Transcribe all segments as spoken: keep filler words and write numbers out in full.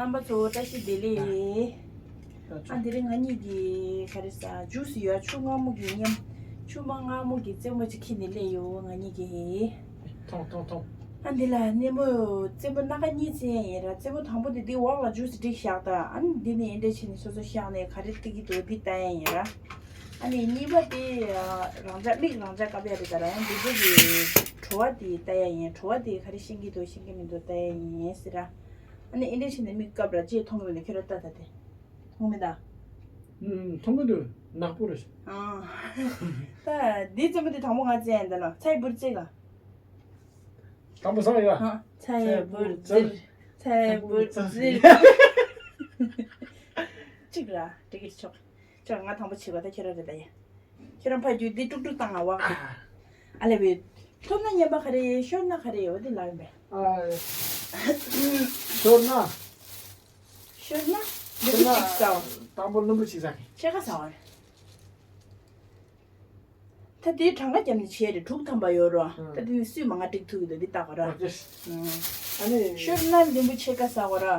རྣམ་པ་ཚོ་བཀྲ་ཤིས་བདེ་ལེགས། ཨ་དེ་རིང་ང་གཉིས་ཀྱི་ག་རེ་ཟ་ཇུས་ཡོད། ཆུ་མངར་མོ་གི་མཉམ། ཆུ་མ་མངར་མོ་གི་རྩེད་མོ་ཅིག་ཁྱེར་ནས་སླེབས་ཡོད་ང་གཉིས་ཀྱི། ཐོང་ཐོང་ཐོང་། ཨ་འདི་ལ་སྣེ་མོ་རྩེད་མོ་སྣ་ཁ་གཉིས་རྩེ་ཡ་ཡིན་ར། རྩེད་མོ་དང་པོ་དེ་འདི་འོག་ལ་ཇུས་བསྒྲིགས་བཞག་ད། ཨ་ནི་འདི་ནས་ཨེ་འདྲས་བྱས་ནས་སོ་སོ་བཞག་ནས་ག་རེ་བལྟ་གི་འདུག་འདི་ལྟ་ཡ་ཡིན་ར། ཨ་ནི་གཉིས་པ་དེ་རང་འཇགས་མིག་རང་འཇགས་བཀབ་ཡ་རེད་ད་ར། ཡང་འདི་ཚོ་གི་བྲོ་བ་དེ་ལྟ་ཡ་ཡིན། བྲོ་བ་དེ་ག་རེ་ཤེས་ཀྱི་འདུག་ཤེས་ཀྱི་མི་འདུག་ལྟ་ཡ་ཡིན་ཟེར་ར། ཨ་ནི་ཨེ་འདྲས་བྱས་ནས་མིག་བཀབ་ར་ཅེས་མཐོང་གི་མི་འདུག་ཁྱོད་ར་ལྟ་ད་དེ། མཐོང་མི་ད། ཨུམ། མཐོང་གི་འདུག་ནག་པོ་རེད། ཨ། ད་འདི་རྩེད་མོ་དེ་དང་པོ་ང་རྩེ་ཡ་ཡིན་ད་ལ། ཚ་ཡི་འབུར་རྩེ་ག་དང་པོ་སང་ཡ། ཨ། ཚ་ཡི་འབུར་རྩེ། ཚ་ཡི་འབུར་རྩེ། གཅིག་ར་འགྲིག་གི་ཆོག་ཅོག་ང་དང་པོ་བྱེད་པ་ད་ཁྱོད་རང་རེད་ད་ཡ། ཁྱོད་རང་ཕ་རྒྱུད་འདི་དཀྲུག་དཀྲུག་བཏང་ང་བག་གི། ཨ་ལེ་བས། ཐོབ་ན་ཉན་པ་ག་རེ་ཤོར་ན་ག་རེ་འོ་དེ་ལ་ཡིན་པས། ཨ། ཤོར་ན། ཤོར་ན། ལུམ་བུ་གཅིག་ཟ་བ། དང་པོ་ལུམ་བུ་གཅིག་ཟ་གི། ཕྱེད་ཀ་ཟ་བ་རེད། ད་དེའི་གྲངས་ཀ་བརྒྱབ་ནས་བྱས་རེད། དྲུག་ཐམ་པ་ཡོད་རོ། ཨ། ད་དེ་ནི་སུས་མང་ང་སྒྲིག་ཐུབ་ཀྱི་འདུག་འདི་བལྟ་གོ་ར། ཨ་ཅེ། ཨ་ནི། ཤོར་ན་ལུམ་བུ་ཕྱེད་ཀ་ཟ་གོ་ར། ཨ།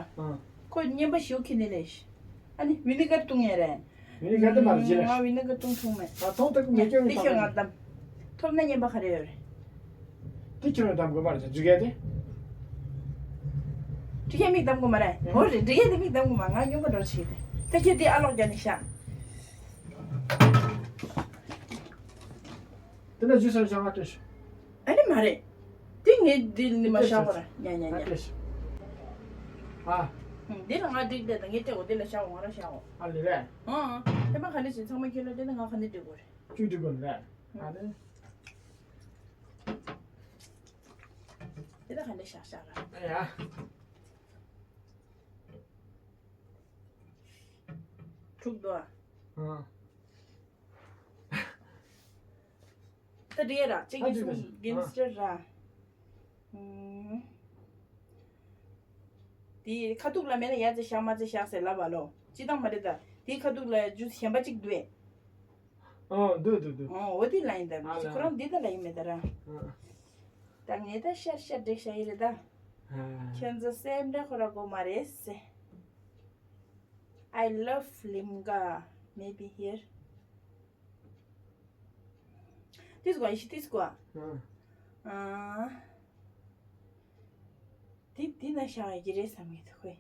ཁོ་རྔན་པ་ཞེ་པོ་ཁྱེར་ནས་ལས། ཨ་ནི་ཝི་ནི་གར་བཏུང་ཡ་རེད། ཝི་ནི་གར་དེ་མར་བྱེད་ལ། ང་ཝི་ནི་གར་བཏུང་ཐུབ་མེད། ཨ་ཐོང་ཐག་མི་སྐྱོན་དེ་ཁྱོད་ང་བདམས། ཐོབ་ན་རྔན་པ་ག་རེ་ཡོད་རེད། དེ་ཁྱོད་ང་བདམས་དགོས་མ་རེད་འཇུ་གས་དེ། དེ་ཁྱོད་མིག་བདམས་དགོས་མ་རེད། ཨེ། འོ་རེད། འདྲི་ཡས་དེ་མིག་བདམས་དགོས་མ། ང་སྨྱོན་པ་འགྲོ་བྱེད་དེ། ད་ཁྱོད་དེ་ཨ་ལོག་རྒྱག་ནས་བཞག་དེ་ན་འཇུ་སར་བྱ་བ་སྤྲོད་ཤོག་ཨ་ནི་མ་རེད། དེ་ངས་འདི་ནི་མ་བཞག་པ་ར། ཉ་ཉ་ཉ། ཨ། འདི་ལ་ང་འགྲིག་བསྡད་དང་ངས་སྤྲད་འོ་དེ་ལ་བཞག་འོང་ར་བཞག་འོ། ཨ་ལེ་རེད། ཨང་། དེ་མ་ག་ནས་བྱིན་ཚང་མ་ཁྱོད་ལ་སྤྲད་ན་ང་ག་ནས་འགྲིག་གོ་རེད། ཁྱོད་འགྲིག་གོ་རེད། ཨ་ལེ། དེ་ལ་ག་ནས་བཞག་བཞག་ར། ཨ་ཡ། འཁྲུག་འདུག་ཨ། ཨང་། ད་འདྲེ་ར་གཅིག་གིས་གསུང་གིན་སྟེར་ར། ཨུམ། དེའི་ཁ་ཐུག་ལ་མེད་ན་ཡ་ཙེ་བཞག་མ་ཙེ་བཞག་ཟེར་ལབ་བ་ལོ། སྤྱི་བཏང་མ་རེད་ད། དེའི་ཁ་ཐུག་ལ་ཇུས་གཞན་པ་གཅིག་འདུག་ཨེ། ཨོ་འདུག་འདུག་འདུག་ཨོ་འོ་དེ་ལ་ཡིན་ད། ཨ་ལ། ཁོ་རང་འདི་ད་ལ་ཡིན་མེད་ད་ར། ཨ། ད་ངས་ད་ཤར་ཤར་འགྲིག་ཤ་ཡི་རེད་ད། ཨ། ཁྱོད་ཚོ་སེམས་ཁྲལ་ཁོ་ར་དགོས་མ་རེད་ཟེ། I love Limca. Maybe here. This one, this one. ཨ། ཨ། འདི་འདི་ན་བཞག་ཡ་གི་རེད་བསམ་གི་འདུག་ཁོས།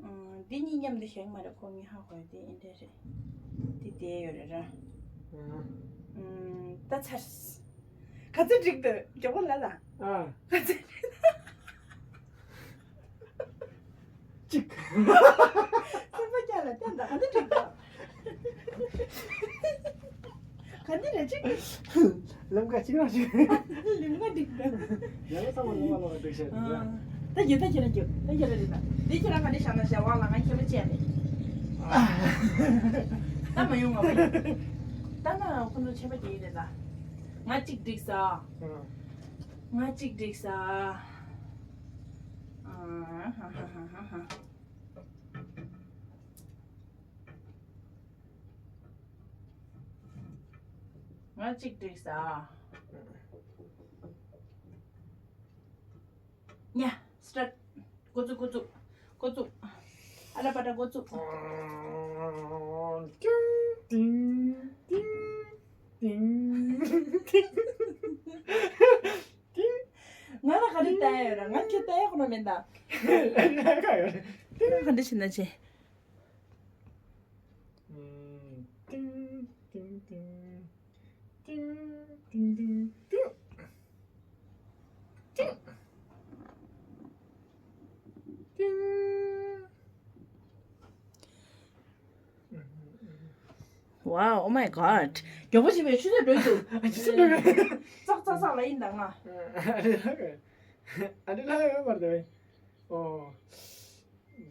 ཨ། ཨ། འདི་གཉིས་མཉམ་དུ་བཞག་གི་མ་རེད། ཁོ་གཉིས་ཧ་གོ་ཡ་འདི་ཨེ་འདྲ་རེད། འདི་བསྡད་ཡོད་རེད་ར། ཨ། ཨ། ད་ཚར། ག་ཚོད་འགྲིག་འདུག་མགྱོགས་པོ་ལབ་ལ། ཨ། ག་ཚོད་འགྲིག་འདུག་གཅིག་སེམས་པ་སྐྱག་ལ་བསྟན་དང་ག་འདི་འགྲིག་འདུག་ག་འདི་རེད་གཅིག་ལམ་ཁ་གཅིག་རང་གཅིག་ལམ་ཁ་འགྲིག་འདུག་ཡང་ལ་ཚང་མ་ལོ་མ་ལོ་བ་འགྲིག་བྱས་འདུག་ད་རྒྱུ་ད་ཁྱེད་རང་རྒྱུ་ད་ཁྱེད་རང་རེད་ད། འདི་ཁྱེད་རང་ག་འདི་བཞག་ན་བཞག་དབང་ལ་ང་ཁྱེད་མ་བཅད་ནས། ད་མ་ཡོང་ང་མ་ཡོང་། ད་ན་ཁོ་ཚོ་ཆད་པ་རྒྱག་ཡི་རེད་ད། ང་གཅིག་འགྲིག་ས། ང་གཅིག་འགྲིག་ས། ཨ་ཧ་ཧ་ཧ་ཧ། ང་གཅིག་འགྲིག་ས། ཉ། སི་ཊར་ཊི། འགོ་བཙུགས། འགོ་བཙུགས། འགོ་བཙུགས། ཨ་ལ་པ་ཏྲ་འགོ་བཙུགས། ཏིང་ཏིང་ཏིང་ཏིང་ཏིང་། ང་ལ་ག་རེ་ལྟ་ཡ་ཡོད་ར། ང་ཁྱོད་ལྟ་ཡ་ཁོ་ན་མེད་ད། ང་ག་འདྲ་བྱེད་ན་བྱེད། ཏིང་ཏིང་ཏིང་། ཏིང་ཏིང་ཏིང་ཏིང་། ཏིང་ཏིང་། Wow, oh my god. མགྱོགས་པོ་བྱས་པས་ཆུ་ཚོད་འགྲོ་འདུག་ཨ་ཆུ་ཚོད་འགྲོ་རེད། ཙག་ཙག་ཙག་ལ་ཡིན་ད་ང་། ཨ་རི་ལ་ཡོད་པར་དེ། ཨོ།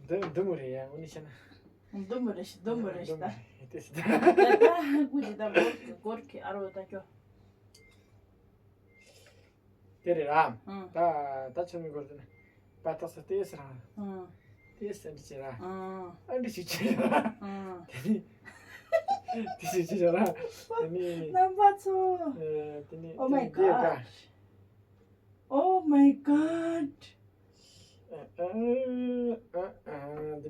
འདི་འདི་མོ་རེད་ཡ། འོ་ནི་བྱས་ན། འདི་མོ་རེད་ཤི། འདི་མོ་རེད་ཤི་ད། ད་ད་ཀུ་ཅི་ད་གོར་གོར་གི་ཨ་རོ་ད་ཁྱོ། དེ་རེད་ར། ཨང་། ད་ད་ཆུ་མིག་གོར་དེ་ནི། པ་ཏག་ས་ཏེ་སི་ར། ཨང་། ཏེ་སི་ཨ་འདྲི་བྱེད་ར། ཨང་། ཨ་འདྲི་བྱེད་བྱེད་ར། ཨང་། དེ་ནི། ཏེ་སི་བྱེད་བྱེད་ར། དེ་ནི། རྣམ་པ་ཚོ། ཨེ། དེ་ནི། Oh my god. Oh my god. ཨ་ཨ།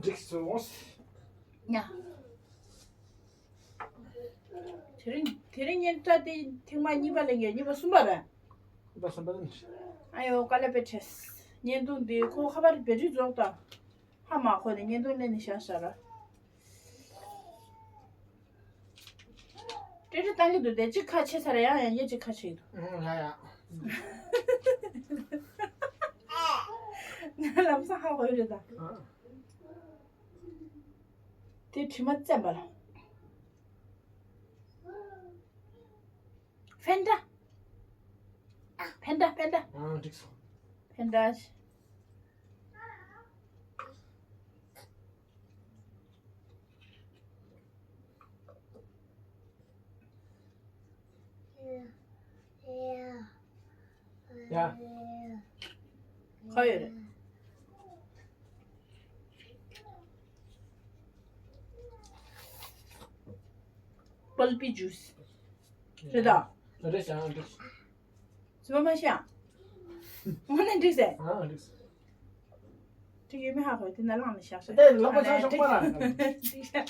འགྲིག་སོང་། ཉ། དེ་རིང་དེ་རིང་བརྙན་ཐུང་དེ་ཐེངས་མ་གཉིས་པ་ལེན་གྱི་གཉིས་པ་གསུམ་པ་རེད། གཉིས་པ་གསུམ་པ་ལེན། ཨ་ཡོ་དཀའ་ལས་དཔེ་ཁྲེས། བརྙན་ཐུང་འདི་ཁོ་ཁ་པར་བེ་ཊི་རི་རྫོགས་དང་། ཧ་མ་གོ་ནས་བརྙན་ཐུང་ལེན་ནས་བཞག་བཞག་ར། ཏྲེ་ཏྲེ་བཏང་གི་འདུག་དེ་གཅིག་ཁ་ཕྱེ་ཚར་ཡང་ཡང་གཅིག་ཁ་ཕྱེ་གི་འདུག་ཨང་། ཡ་ཡ། ང་ལམ་སང་ཧ་གོ་ཡོད་རེད་ད། ཨང་། དེ་དྲི་མ་བཙེམ་པ་ལ། ཕན་ཏྲ། ཕན་ཏྲ་ཕན་ཏྲ། ཨང་། འགྲིག་སོང་། ཕན་ཏྲ། ཡ། ག་ཡོད་རེད། པལ་པི་ཇུས། རེད་ད། རེད་ཤག་འགྲིག་སོང་། བཟོས་མ་ཤག་དངོས་གནས་འགྲིག་ཟེར། ཨ་འགྲིག་སོང་། འགྲིག་ཡོད་མེད་ཧ་གོ་དེ་ན་ལངས་ནས་བཞག་ཤག་དེ་ལག་པ་ཆང་ཤོག་པ་ར། འགྲིག་ཤག་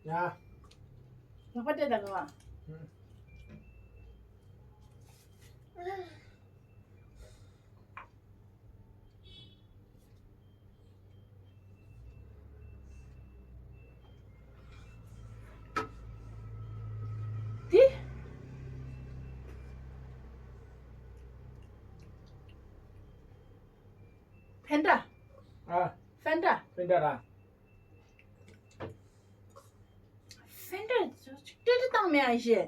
ཡ། ལག་པ་སྤྲད་དང་ག་བ། འདི། ཕན་ཏྲ། ཨ། ཕན་ཏྲ། ཕན་ཏྲ་ར། ཕན་ཏྲ་ཅིག་སྤྲད་སྤྲད་བཏང་མེད་ཨ་ཤེ།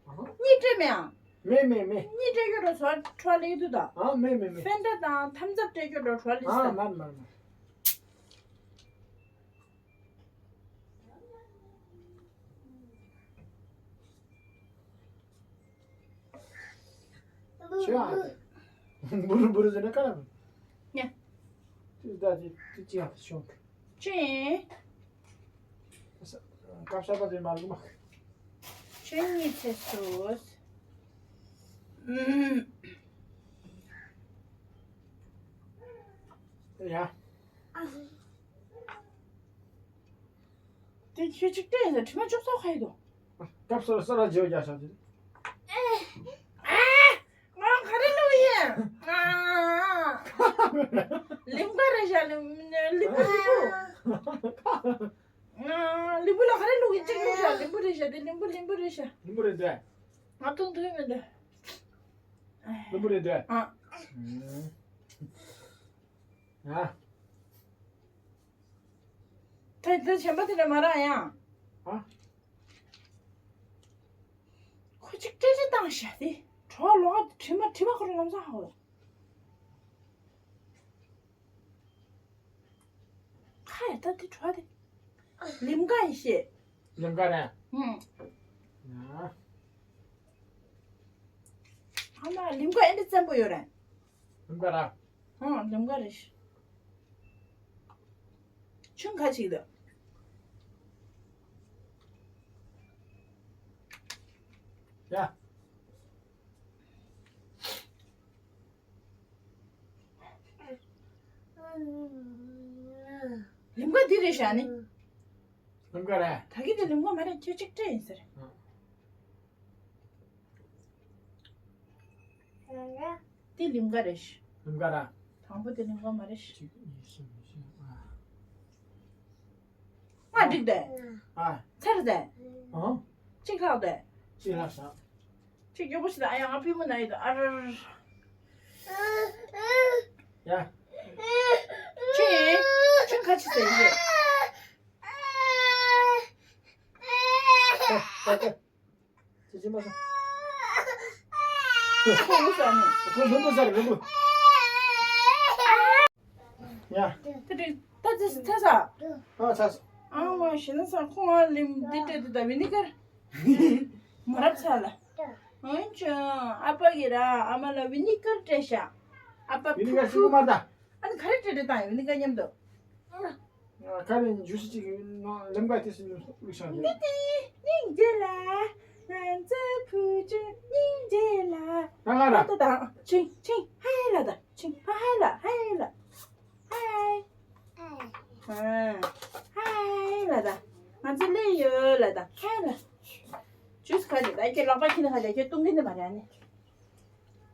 ཨ་ཧ། གཉིས་སྤྲད་མེད་ཨ། མེད་མེད་མེད། གཉིས་སྤྲད་ཡོད་རོ་ཚོ་ཁྲོ་ལི་དུ་ད། ཨ་མེད་མེད་མེད། ཕན་ཏྲ་དང་ཐམ་ཙབ་སྤྲད་ཡོད་རོ་ཁྲོ་ལི་ཨ་ས། མ་མ་མ། ཆོས་ཨ། འབུ་རུ་འབུ་རུ་ཟེར་ན་ཀ་ར། ཉ། ཅི་ད་ཅི་ཅི་ཅི་ཡང་ཤོག་ཅི། སྐབས་ཤར་པ་དེ་མ་རུ་མ། ཆོས་ཉིད་ཚེ་སུ། ཡ། དེ་ཁྱོད་ཅིག་བལྟས་ཡིན་ན་དྲི་མ་བཅུག་ཚར་ཁ་ཡི་འདུག་སྐབས་སུ་ས་ལ་བརྗེ་བ་རྒྱག་བྱ་དེ། ཨེ། ཨ། ང་ག་རེ་ལབ་ཡིན། ཨ། ལིམ་ག་རེད་ཤག་ལིམ་ལིམ་བུ་ལིམ་བུ། ཨ། ལིམ་བུ་ལ་ག་རེ་ལབ་ཡིན་གཅིག་ལབ་ཤག་ལིམ་བུ་རེད་ཤག་དེ་ལིམ་བུ་ལིམ་བུ་རེད་ཤག་ལིམ་བུ་རེད་དེ། ང་མཐོང་ཐུབ་མི་འདུག་ལིམ་བུ་རེད་དེ། ཨ། ཨ། ད་ད་གཞན་པ་དེ་འདྲ་མ་རག་ཡང་། ཨ། ཁོ་ཅིག་སྤྲད་སྤྲད་བཏང་ཤག་དེ། གྲོགས་ལོག་དྲི་མ་དྲི་མ་ཁོ་རང་ལམ་སང་ཧོ། ཁ་ཡ་ད་དེ་གྲོགས་དེ། ལིམ་ག་ཡི་ཤེས། ལིམ་ག་རེད། ཧུམ། ཡ། ཨ་མ་ལིམ་ག་ཨེ་འདྲ་བཙན་པོ་ཡོད་རེད། ལིམ་ག་ར། ཧུམ་ལིམ་ག་རེད། ཆུང་ཁ་ཅིག་འདུག་ཡ། ལིམ་ག་འདི་རེད་ཤག་ནི། ལིམ་ག་རེད། ད་གི་དེ་ལིམ་ག་མ་རེད་ཁྱོད་ཅིག་སྤྲད་ཡིན་ཟེར། དེ་ལིམ་ག་རེད། ལིམ་ག་ར། དང་པོ་དེ་ལིམ་ག་མ་རེད། གཅིག་གཉིས་གསུམ་བཞི་ལྔ། ལྔ་འགྲིག་དེ། ཨ། ཚར་དེ། ཨང་། གཅིག་ལྷག་དེ། གཅིག་ལྷག་ཤག་གཅིག་མགྱོགས་པོ་ཞིག་དང་ཨ་ཡང་ང་པུས་མོ་ན་ཡོད་དོ་ཨ་རར། ཡ། ཁྱོད་ཡིན། ཁྱོད་ཁ་ཆེ་ཟེར་ཡིན། ད་ད་ད། ཅི་ཅི་མ་སོང་། ཁོ་ལུ་ཟ་ནི། ཁོ་ལུ་འབུ་ཟ་རེད་ལུ་འབུ། ཡ། ད་དེ་ད་དེ་ཚ་ས། ཨ་ཚ་ས། ཨ་མ་ཞེ་ན་ས་ཁོ་ང་ལིམ་འདི་སྤྲད་དེ་ད་བི་ནི་ཀར། མ་རབས་ཚ་ལ། འོན་ཀྱང་ཨ་ཕ་གི་ར་ཨ་མ་ལ་བི་ནི་ཀར་སྤྲད་ཤག་ཨ་ཕ་བི་ནི་ཀར་ཕུ་ཕུ། ཤི་གུ་མ་ད། ཨ་ནི་ག་རེ་སྤྲད་སྤྲད་བཏང་ཡོད་བི་ནི་ཀར་མཉམ་དུ། ཁ་ནས་འཇུ་སི་གཅིག་ལིམ་ག་དེ་སི་བླུགས་ཤག་འདི་དེ་སྙིང་རྗེ་ལ། ང་ཚོ་བུ་ཆུང་སྙིང་རྗེ་ལ། ད་ག་ར། ད་ད་ཆིང་ཆིང་ཧའི་ལ་ད་ཆིང་ཧའི་ལ་ཧའི་ལ་ཧའི། ཧའི་ལ་ད། ང་ཚོ་སླེབས་ཡོད་ལ་ད་ཧའི་ལ། ཇུས་ག་རེ་ད་ཁྱོད་ལག་པ་ཁྱེར་ན་ག་རེ་ཁྱོད་བཏུང་གིན་ནི་མ་རེད་ཨ་ནི།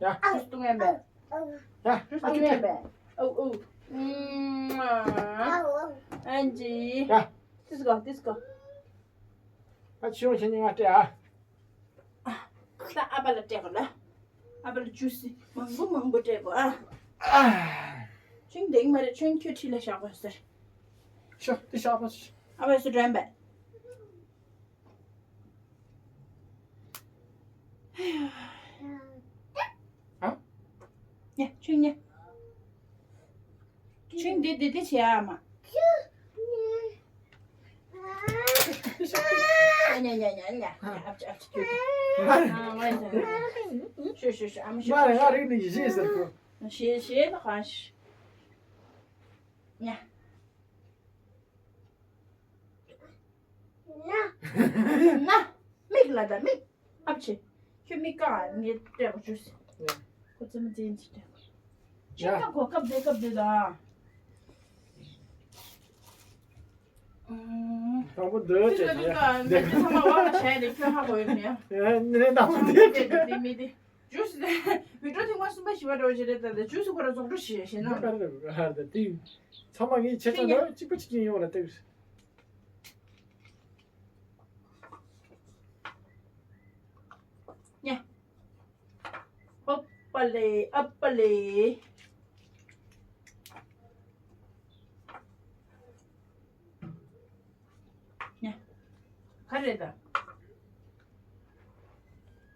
ཡ། ཇུས་བཏུང་ཡ་མེད། ཡ། ཇུས་བཏུང་ཡ་མེད། ཨོ་ཨོ། ཨན་ཇི། ཡ། ཏིས་གོ་ཏིས་གོ། ཨ་ཆུང་ཆེ་ཉི་ང་སྤྲད་ཨ། ད་ཨ་ཕ་ལ་སྤྲད་གོ་ལ། ཨ་ཕ་ལ་ཇུས་མང་པོ་མང་པོ་སྤྲད་གོ་ཨ། ཆུང་དེང་མ་རེད་ཆུང་ཁྱོད་ཁྲིད་ལ་བཞག་པ་ཟེར། ཤོ་ཏི་ཤ་ཨ་ཕ་སུ། ཨ་ཕ་སུ་དྲན་པས། ཨ། ཡ་ཆུང་ཉ། ཆུང་འདི་འདི་འདི་བྱེད་ཨ་མ། ཉ་ཉ་ཉ་ཉ་ཉ། ཨབ་ཅི་ཨབ་ཅི་ཁྱོད། ཨ་ང་ཡིན་ཤོ་ཤོ་ཤོ་ཨ་མ་ཤོ། མ་རེད་ང་རིག་ནི་ཡི་ཤེས་ཟེར་གོ། ཤེས་ཤེས་ད་ག་ཤི། ཉ། ན། ན། མིག་ལ་ད་མིག་ཨབ་ཆེ། ཁྱོད་མིག་ཀ་ངས་སྤྲད་གོ་ཅུས། ཁོ་ཙི་མ་ཙི་ཡིན་ཅི་སྤྲད་གོ། ཁྱོད་ཀ་གོ་སྐབས་དེ་སྐབས་དེ་ད། དང་པོ་འདི་ཁྱོད་བྱས་ཀ་ནས་ད་ཅི་ཚང་མ་བ་ལ་བྱས་ནས་ཁྱོད་ཧ་གོ་ཡོད་མེད། ཨ་ནི་དང་པོ་འདི་དེ་དེ་མི་དེ། ཇུས་སི་དེ་བི་ཀྲོ་ཐེངས་མ་གསུམ་པ་བཞི་པ་འགྲོ་བྱེད་རེད་ད་དེ་ཇུས་སི་ཁོ་ར་རྫོགས་འགྲོ་བྱེད་བྱེད་ན། འདི་ལྟར་རེད་ཧར་ད་དེ། ཚང་མ་ངས་ཁྱེད་ཚོ་ཁྱེད་འདྲ་གཅིག་པ་གཅིག་རྐྱང་ཡོང་ལ་ལྟོས། ཉ། ཨོ་པ་ལེ་ཨ་པ་ལེ། ཉ། ག་རེད་ད།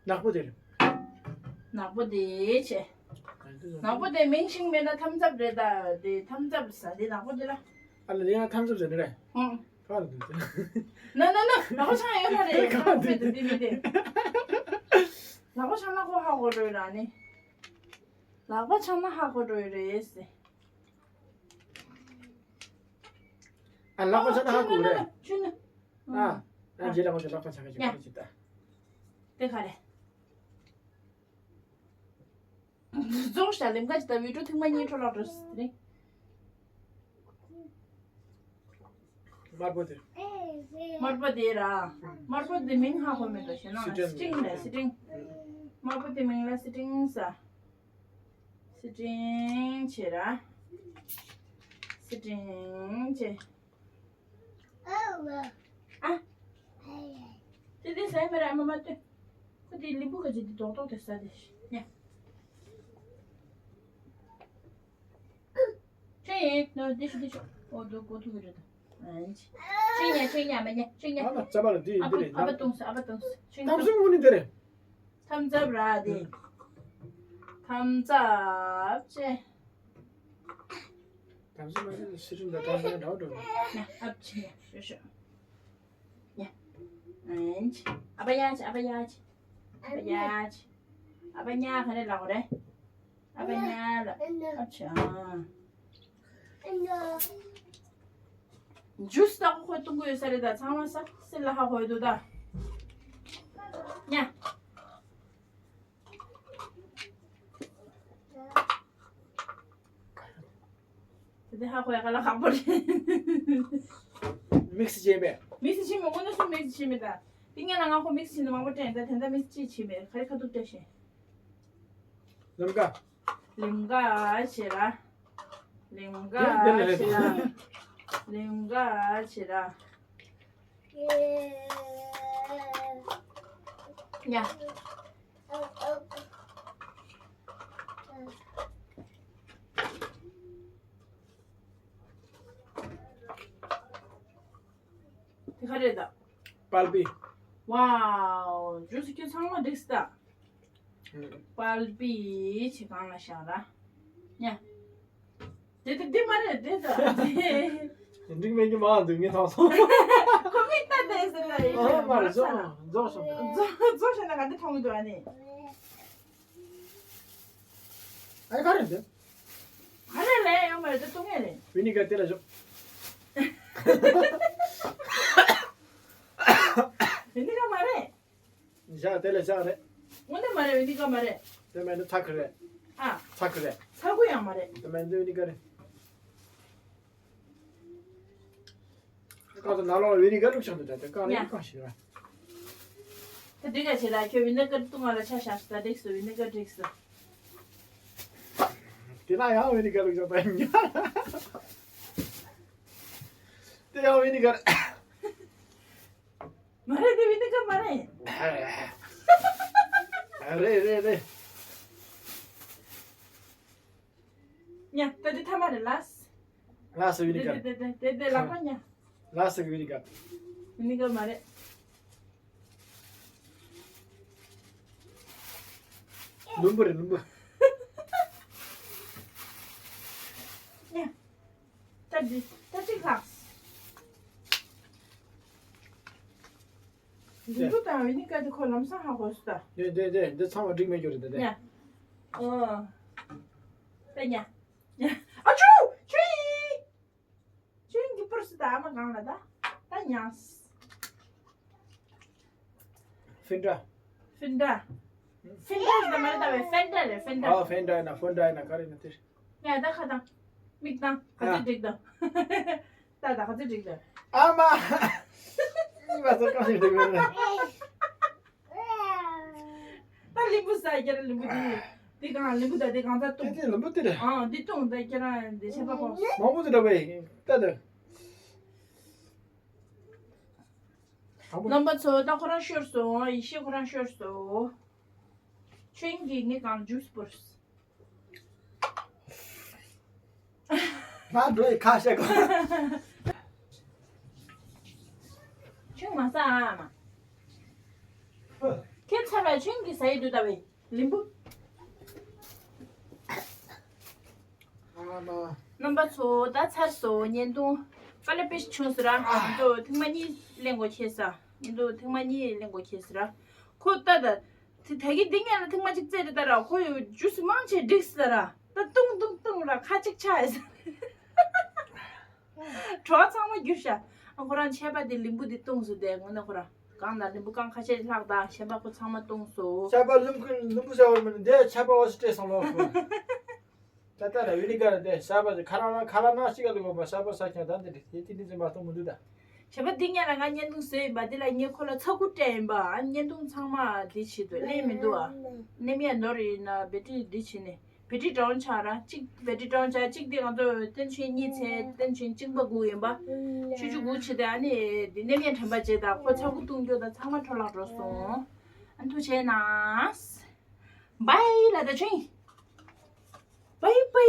ནག་པོ་དེ་རེད། ནག་པོ་དེ་ཆེ། ནག་པོ་དེ་མིང་ཤིང་མེད་ན་ཐམ་ཚབ་རེད་ད་དེ་ཐམ་ཚབ་ཟ་དེ་ནག་པོ་དེ་ལ། ཨ་ལ་དེ་ཡང་ཐམ་ཚབ་ཟེར་ནི་རེད། ཧུང་། ག་ལ་དེ་ཟེར། ན་ན་ན་ནག་པོ་ཆང་ཡོད་ས་རེད་ག་ལ་དེ་ཟེར་དེ་མི་དེ། ནག་པོ་ཆང་ན་ཁོ་ཧ་གོ་རོས་ར་ནི། ལག་པ་འཆང་ན་ཧ་གོ་འགྲོ་ཡི་རེད་ཟེ། ཨ་ལག་པ་འཆང་ན་ཧ་གོ་རེད། ཆུ་ནི། ཨ། ཨ་རྗེས་ལ་ཁོ་ཚོ་ལག་པ་འཆང་གི་ཡོད་རེད་ཅི་ད། དེ་ག་རེད། རྫོགས་ཤ་ལེམ་ཀ་ཅི་ད་བི་ཀྲོ་ཐེངས་མ་གཉིས་འཕྲོ་བརླག་འགྲོ་ཟེ་རེད། དམར་པོ་དེ། དམར་པོ་དེ་ར། དམར་པོ་དེ་མིང་ཧ་གོ་མེད་དོ་ཞེ་ན། སི་ཊིང་། སི་ཊིང་རེད་སི་ཊིང་། དམར་པོ་དེ་མིང་ལ་སི་ཊིང་ཟེར། སི་ཊིང་བྱེད་ར། སི་ཊིང་བྱེད། ཨ། དེ་དེ་ཟ་ཡི་མ་རེད་ཨ་མ་མ་ལྟོས། ཁོ་དེ་ལིམ་བུ་ག་ཅིག་དེ་རྡོག་རྡོག་དེ་ཟ་དེ་ཉ། ཆོས་ཡིན་ནོ་དེ་ཤུ་དེ་ཤུ། ཨོ་དོ་གོ་ཐུག་གི་རེད་དོ། ཨ་ཆི། ཆོས་ཉ་ཆོས་ཉ་མ་ཉ་ཆོས་ཉ། ཨ་མ་ཙ་པ་ལ་དེ་ཡིན་དེ་རེད་ཨ་ཕ་ཨ་ཕ་ཏོང་ས་ཨ་ཕ་ཏོང་ས་ཆོས་ཉ། ཐམ་སུ་མུ་ནི་དེ་རེད། ཐམ་ཙབ་ར་དེ། ཐམ་ཙབ་ཅེ། ཐམ་སུ་མུ་ནི་སི་ཊིང་དང་ཐམ་ཙབ་འདྲ་བོ་འགྲོ་རེད། ཉ་ཨ་ཕ་ཆི་ཉ་ཤོ་ཤོ། ཉ། ཨ་ཕ་ཡ་ཆི་ཨ་ཕ་ཡ་ཆི། ཨ་ཕ་ཡ་ཆི། ཨ་ཕ་ཉ་ག་རེ་ལབ་དགོས་རེད། ཨ་ཕ་ཉ་ལ། ཨ་ཕྱི་ཨ། ཇུས་ལྟ་ཁོ་ཁོས་བཏུང་གི་ཡོད་ས་རེད་ད་ཚང་མ་ས་སི་ལ་ཧ་གོ་ཡོད་འདུག་ད། ཉ། དེ་དེ་ཧ་གོ་ཡ་ག་ལ་ཁག་པོ་རེད། མིག་སི་བྱས་པས། མིག་སི་བྱས་མེད་དངོས་གནས་སུ་མིག་སི་བྱས་མེད་ད། དེ་ངས་ལ་ང་ཁོ་མིག་སི་བྱས་ནས་མང་པོ་སྤྲད་ད་དེ་འདྲ་མིག་སི་ཅིག་བྱས་མེད་ག་རེ་ཁ་ཐུག་སྤྲད་ཤེས། ལིམ་ག་ལིམ་ག་བྱེད་ར། ལིམ་ག་དེ་དེ་ལ་རེད་བྱེད་ར། ལིམ་ག་བྱེད་ར། ཡ། དེ་ག་རེད་ད། པལ་པི། ཝའོ། ཇུས་ཁྱོད་ཚང་མ་འགྲིག་སྟ། ཨུམ། པལ་པི་ཆེ་གང་ལ་བཞག་ར། ཉ། དེ་དེ་དེ་མ་རེད་དེ་ད། འགྲིག་མེད་ཀྱི་མ་འདུག་ངས་མཐོང་སོང་། ཁོ་མིག་ལྟ་དེ་ཟེར་ད་ཡིན་ཨ་མ་རེད་རྫོགས་རྫོགས་སོང་། རྫོགས་རྫོགས་བྱས་ན་ག་འདི་མཐོང་གི་འདུག་ཨ་ནི། ཨ་ག་རེ་འདི། ག་རེ་ལས་ཡོང་མ་རེད་དེ་བཏུང་ཡས་རེད། བི་ནི་ག་དེ་ལ་བཞག་བི་ནི་ག་མ་རེད། བཞག་དེ་ལ་བཞག་རེད། དངོས་གནས་མ་རེད་བི་ནི་ག་མ་རེད། དེ་མེད་ན་ཚ་ཁུ་རེད། ཨ། ཚ་ཁུ་རེད། ཚ་ཁུ་ཡང་མ་རེད། དེ་མེད་ན་ཝི་ནི་གར་རེད། ཀ་ཏོ་ན་ལོ་ཝི་ནི་གར་བླུགས་ཆོག་འདུག་ད་དེ་ཀ་རེད། ཡ། གང་ཞིག་ར། ད་འགྲིག་ག་བྱེད་ད། ཁྱོད་ཝི་ནི་གར་བཏུང་བ་ལ་ཆ་བཞག་ད། འགྲིག་སོ། ཝི་ནི་གར་འགྲིག་སོ། དེ་ན་ཡང་ཝི་ནི་གར་བླུགས་ཆོག་ད་ཉ། དེ་ཡང་ཝི་ནི་གར། མ་རེད། དེ་ཝི་ནི་གར་མ་རེད། རེད་རེད་རེད། ཉ། ད་དེ་ཐ་མ་རེད། ལགས། ལགས་སོ་ཝི་ནི་གར། དེ་དེ་དེ་དེ་ལག་པ་ཉ། ལགས་སོ་ཝི་ནི་གར། ཝི་ནི་གར་མ་རེད། ལུམ་བུ་རེད། ལུམ་བུ། ཉ། ད་འདི་ད་གཅིག་ལྷག་ལུམ་བུ་དང་ཝི་ནི་གར་དེ་ཁོ་ལམ་སང་ཧ་གོ་སོང་ད། འདི་འདི་འདི་འདི་ཚང་མ་འགྲིག་མེད་རྒྱུ་རེད་ད་དེ། ཉ། ཨོ། ད་ཉ། ཉ། ཨ་ཆུ། ཆུ་ཡི། ཆུ་ཡི་གི་པུར་སི་ད་ཨ་མ་གང་ལ་ད། ད་ཉ། ཧྥིན་ཏྲ། ཧྥིན་ཏྲ། ཧྥིན་ཏྲ་ཟེར་མ་རེད་ད་བས། ཧྥེན་ཏྲ་རེད། ཧྥེན་ཏྲ། ཨ། ཧྥེན་ཏྲ་ཡིན་ན་ཧྥོན་ཏྲ་ཡིན་ན་ག་རེ་ཡིན་ན་དེ་རེད། ཡ་ད་ཁ་བཏང་། མིག་བཏང་། ག་ཚོད་འགྲིག་དང་། ད་ད་ག་ཚོད་འགྲིག་དང་། ཨ་མ། ཨི་མ་ཚོ་གང་ཞིག་འགྲིག་མེད་ན། ད་ལིམ་བུ་ཟ་རྒྱ་ར་ལིམ་བུ་དེ། དེ་གང་ལིམ་བུ་ད་དེ་གང་ད་དེ་བཏུང་། དེ་ལིམ་བུ་དེ་རེད། ཨ་དེ་བཏུང་ད་ཁྱེད་རང་དེ་ཆད་པ་ཕོག་མང་པོ་དེ་འདྲ་བས་ད་དེ། རྣམ་པ་ཚོ་ད་ཁོ་རང་ཤོར་སོང་། ཡེ་ཤེས་ཁོ་རང་ཤོར་སོང་། ཆོས་དབྱིངས་ཀྱིས་ངའི་སྒང་ལ་ཇུས་སྤུར། ང་འགྲོ་ཡི་ཁ་བཤད་གོ། ཆུང་མ་ཟ་ཨ་མ། ཁྱེད་ཚ་བའི་ཆུང་གི་ཟ་ཡི་འདུག་ད་བས་ལིམ་བུ། ཨ་མ། རྣམ་པ་ཚོ་ད་ཚར་སོང་བརྙན་ཐུང་། དཀའ་ལས་དཔེ་ཞིག་བྱུང་སོང་ར། ཨ། ང་ཚོ་ཐེངས་མ་གཉིས་གླེང་དགོས་ཁེལ་ས། བརྙན་ཐུང་ཐེངས་མ་གཉིས་གླེང་དགོས་ཁེལ་སོང་ར། ཁོ་ད་ད། དེ་ད་གི་འདི་ངས་ལ་ཐེངས་མ་གཅིག་བཙལ་རེད་ད་ར། ཁོ་ཡོད་ཇུས་མང་ཆེ་འགྲིག་སོང་ར། ད་ཏུང་ཏུང་ཏུང་ར་ཁ་གཅིག་ཆགས་ཡོད་ས། བྲོ་བ་ཚང་མ་རྒྱུ་ཤ། ཨ་ཁོ་རང་ཆད་པ་དེ་ལིམ་བུ་དེ་བཏུང་སོང་། དེ་དངོས་གནས་ཁོ་རང་གང་ལ་ལིམ་བུ་གང་ཁ་ཤས་ལྷག་ད་ཆད་པ་ཁོ་ཚང་མ་བཏུང་སོང་། ཆད་པ་ལིམ་བུ་ལིམ་བུ་ཟ་བར་མིན་འདི་ཆད་པ་འོ་སི་སྤྲད་སོང་ལོ་ཁོ། ད་ལྟ་ལ་ཝི་ནི་གར་དེ་ཤ་བ་ཁ་ལ་ན་ཁ་ལ་ན་ཞིག་ག་ལུག་པ་ཤ་བ་ས་ཁྱང་ད་འདི་དེ་དེ་དེ་འཛིན་མ་གཏོང་མི་འདུག་ད། བྱས་པ་འདི་ངས་ལ་ང་བརྙན་ཐུང་བཟོས་ཡིན་པ་འདི་ལ་ངས་ཁོ་ལ་ཚ་ཁུ་སྤྲད་ཡིན་པ། ཨ་བརྙན་ཐུང་ཚང་མ་འདི་བྱེད་དུ་ལེན་མི་འདུག་ཨ། ནེམ་ཡ་ནོར་ཡིན་ན་བེ་ཏྲི་འདི་བྱེད་ནས། བེ་ཏྲི་འདྲ་བོ་ཆགས་ར། གཅིག་བེ་ཏྲི་འདྲ་བོ་ཆགས། གཅིག་དེ་ང་ཚོ་སྟོན་ཆེན་གཉིས་ཚེ་སྟོན་ཆེན་གཅིག་པ་དགུ་ཡིན་པ། ཆུ་ཆུ་དགུ་བྱེད་དེ་ཨ་ནི་འདི་ནེམ་ཡ་དྲན་པ་བྱེད་ད་ཁོ་ཚ་ཁུ་བཏུང་རྒྱུ་ད་ཚང་མ་འཕྲོ་བརླག་འགྲོ་སོང་། ཨ་ཐུགས་རྗེ་གནང་། བའི་ལ་ད་ཆུང་། བའི་བའི།